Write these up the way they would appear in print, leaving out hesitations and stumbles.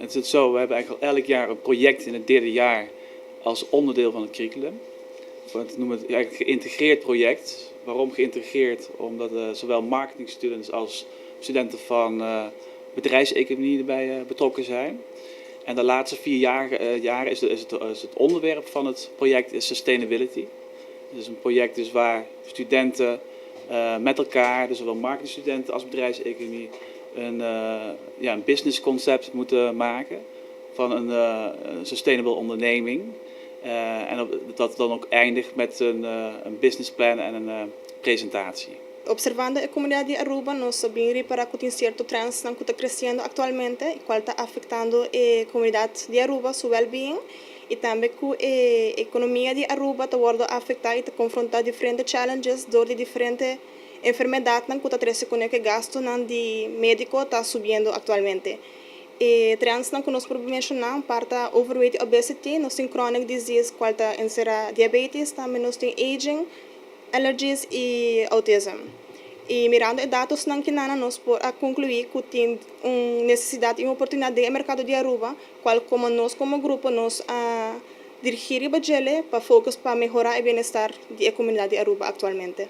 Het is zo, we hebben eigenlijk al elk jaar een project in het derde jaar als onderdeel van het curriculum. We noemen het eigenlijk geïntegreerd project. Waarom geïntegreerd? Omdat zowel marketingstudents als studenten van bedrijfseconomie erbij betrokken zijn. En de laatste 4 jaren is het onderwerp van het project is sustainability. Het is een project dus waar studenten met elkaar, dus zowel marketingstudenten als bedrijfseconomie, ja, een business concept moeten maken van een sustainable onderneming. En dat dan ook eindigt met een businessplan en een presentatie. Observando e comunidad di Aruba, nos a bin ripara cu tin cierto trends cu ta creciendo actualmente, cual ta afectando e comunidad di Aruba, su well-being, y tambe cu e economia di Aruba ta wordo afecta y ta confronta diferente challenges door di diferente enfermedad cu ta trece cu e gasto di medico ta subiendo actualmente. E trends cu nos por menciona, parti overweight y obesity, nos tin chronic disease, cual ta encera diabetes, tambe nos tin aging, allergies y autism. Y mirando e datonan cu nos por conclui cu tin un necesidad y un oportunidad den mercado di Aruba, cual como nos como grupo nos a dirigi pa focus pa mehora e bienestar di comunidad di Aruba actualmente.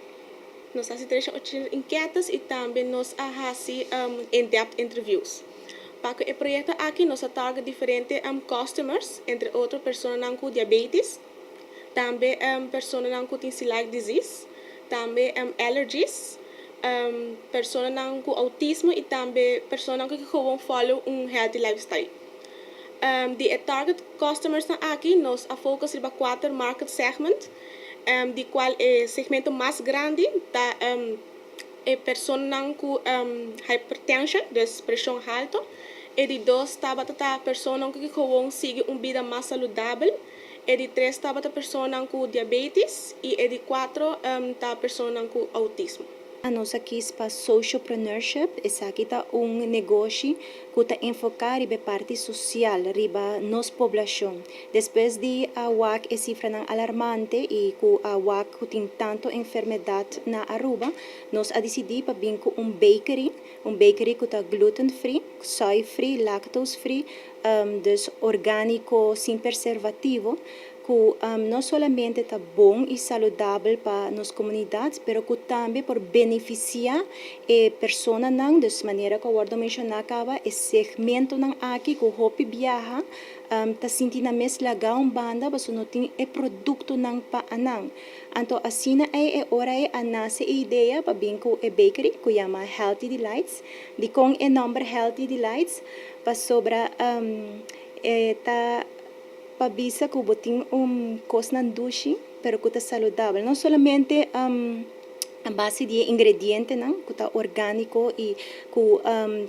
Nos a haci tres encuesta y tambe nos a haci in-depth interviews. Pa e proyecto aki nos a target diferente customers, entre otro personanan cu diabetes, tambe personanan cu celiac disease, tambe allergies, personanan cu autismo y tambe personanan cu gewoon follow un healthy lifestyle. Di target customers aki nos a focus riba cuater market segment, di cual e segmento mas grandi ta e personanan cu hypertension, dus presion halto. E di dos tabata personanan cu gewoon sigui un bida mas saludabel. E di tres tabata personanan cu diabetes y e di cuater ta personanan cu autismo. Nos aki pa socialpreneurship, esaki ta un negoshi cu ta enfoca riba parti social, riba nos poblacion. Despues di a wak e cifranan alarmante y cu a wak cu tin tanto enfermedad na Aruba, nos a dicidi pa bin cu un bakery, un bakery cu ta gluten free, soy free, lactose free, dus organico, sin preservativo, cu no solamente ta bon y saludabel pa nos comunidad, pero cu tambe por beneficia e personanan, di manera cu a menciona caba, e segmentonan aki cu hopi biaha, ta sinti nan mes laga un banda, mas no tin e productonan pa nan. Anto asina e ora e a nace e idea pa bin cu e bakery, cu yama Healthy Delights, di con e nomber Healthy Delights, pasobra e ta pa bisa cu bo tin un cosnan dushi, pero cu ta saludabel. No solamente a base di ingredientenan, cu ta organico y cu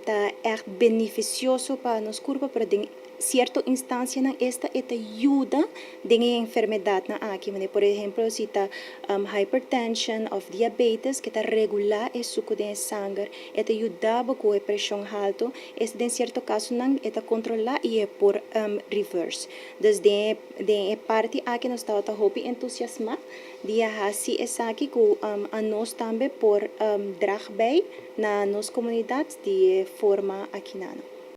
ta echt beneficioso pa nos curpa, pero den cierto instancianan esta e ta yuda den enfermedadnan aki. Por ehempel, si ta hypertension of diabetes, cu ta regula e suco di sanger, e ta yuda cu e presion halto, y den cierto casonan e ta controla y e por reverse. Dus den parti aki nos ta hopi entusiasma di haci esaki cu anos tambe por draag bij na nos comunidad di forma aki nan.